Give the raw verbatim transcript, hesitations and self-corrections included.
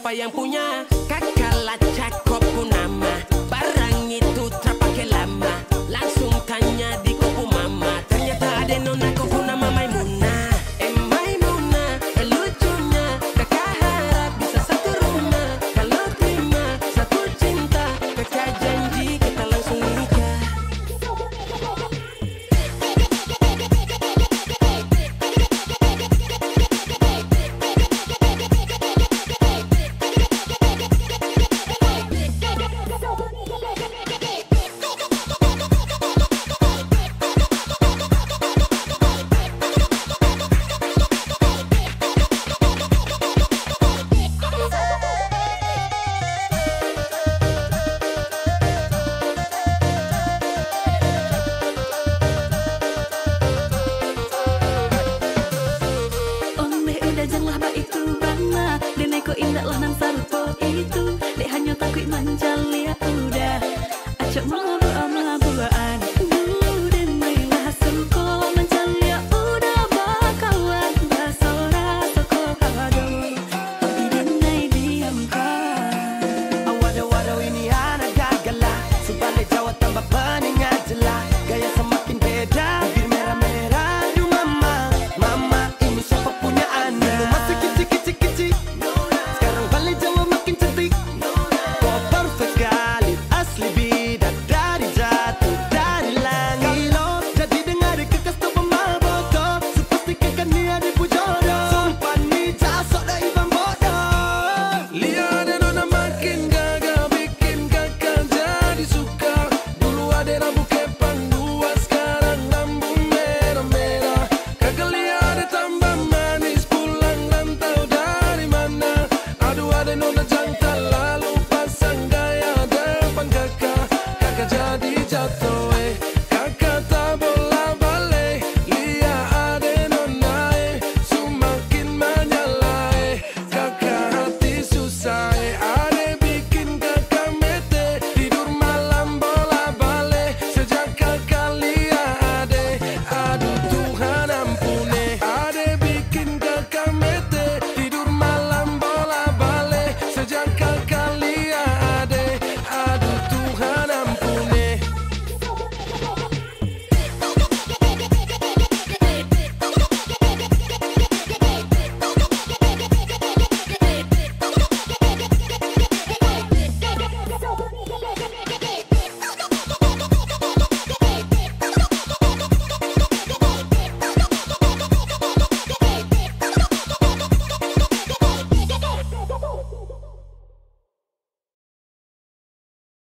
Siapa yang punya? Kaka lacak ko pung nama. Barang itu tra pake lama. Langsung tanya di ko pung mama. Ternyata ade nona ko pung nama Maimunah. Eh, Maimunah, eh, lucunya, Kaka harap bisa satu rumah. Kalo terima satu cinta, Kaka janji kita langsung nikah. Ondeh uda janglah baitu bana, deng iko inda lah